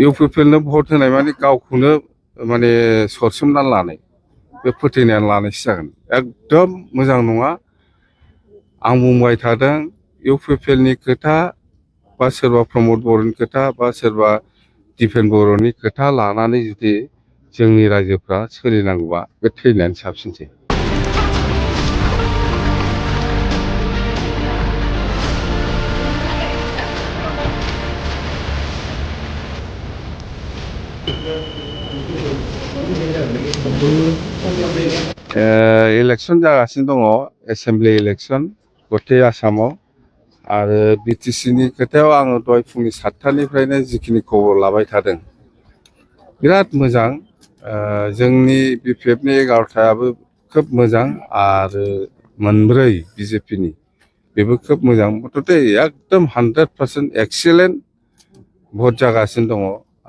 इउपिपिएलनो भट होनाय माने गावखौनो माने सरसोमनानै लानाय बे फोथायनानै लानायसो जागोन एकदम मोजां नङा। आं बुंबाय थादों इउपिपिएलनि खोथा बा सोरबा प्रमद बर'नि खोथा बा सोरबा दिपेन बर'नि खोथा लानानै जुदि जोंनि रायजोफ्रा सोलिनांगौबा बे थैनायानो साबसिनसै। इलेक्शन जागासिनो दङ एसेम्बलि इलेक्शन गटे आसामाव आरो बिटिसिनि खोथायाव आङो दहाय फुंनि 7टानिफ्रायनो जिखिनि खबर लाबाय थादों बिराद मोजां। जोंनि बिपिएफनि 11टायाबो खोब मोजां आरो मोनब्रै बिजेपिनि बेबो खोब मोजां। मथथे एकदम 100% एक्सिलेन्ट भट जागासिनो दङ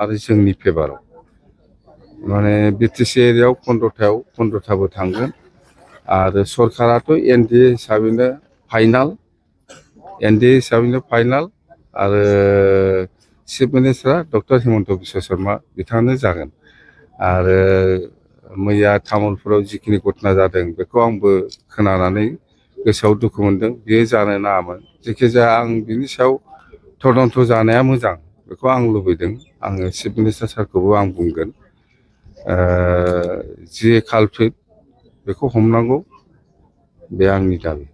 आरो जोंनि फेभाराव माने बिटिसि एरियायाव 15टाबो थांगोन आरो सरकाराथ' एनडिए हिसाबैनो फाइनाल आरो चिफ मिनिस्टारा डक्टर हिमन्त बिश्व शर्मा बिथाङानो जागोन। आरो मैया तामुलपुराव जिखिनि घटना जादों बेखौ आंबो खोनानानै गोसोआव दुखु मोनदों। बेयो जानो नाङामोन। जेखिजाया आं बिनि सायाव तदन्त जानाया मोजां बेखौ आं लुबैदों। आङो चिफ मिनिस्टार सारखौबो आं बुंगोन जे कालप्रिट बेखौ हमनांगौ बे आंनि दाबि।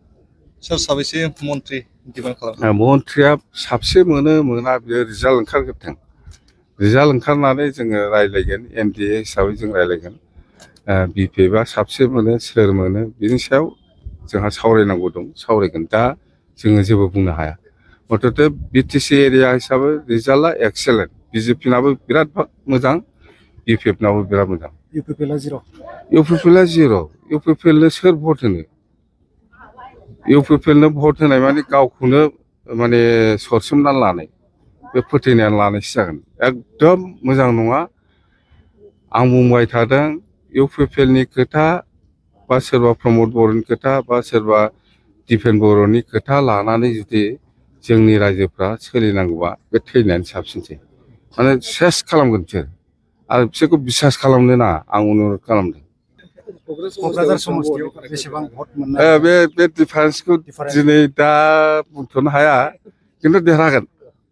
सोर साबैसे मन्त्रि डिमान्ड खालामो? मन्थ्रिया साबसे मोना बियो रिजाल्ट ओंखारग्रोथों। रिजाल्ट ओंखारनानै जोङो रायलायगोन एनडिए हिसाबै जों रायलायगोन। बिपिएफआ साबसे मोनो सोर मोनो बिनि सायाव जोंहा सावरायनांगौ दं सावरायगोन। दा जोङो जेबो बुंनो हाया। मथथे बिटिसि एरिया हिसाबै रिजाल्टआ एक्सेलेन्ट। बिजेपिनाबो बिराद मोजां बिपिएफनाबो बिराद मोजां। इउपिपिएलआ जिर'। इउपिपिएलनो सोर भट होनो? इउपिपिएलनो भट होनाय माने गावखौनो माने सरसोमनानै लानाय बे फोथायनानै लानायसो जागोन एकदम मोजां नङा। आं बुंबाय थादों इउपिपिएलनि खोथा बा सोरबा प्रमद बर'नि खोथा बा सोरबा दिपेन बर'नि खोथा लानानै जुदि जोंनि रायजोफ्रा सोलिनांगौबा बे थैनायानो साबसिनसै। माने सेस खालामगोन बिसोर आरो बिसोरखौ बिसास खालामनो नाङा आं अनुरद खालामदों। क'क्राझार समस्तियाव बेसेबां भट मोननाय? बे डिफारेन्सखौ दिनै दा बुंथ'नो हाया खिन्थु देरहागोन।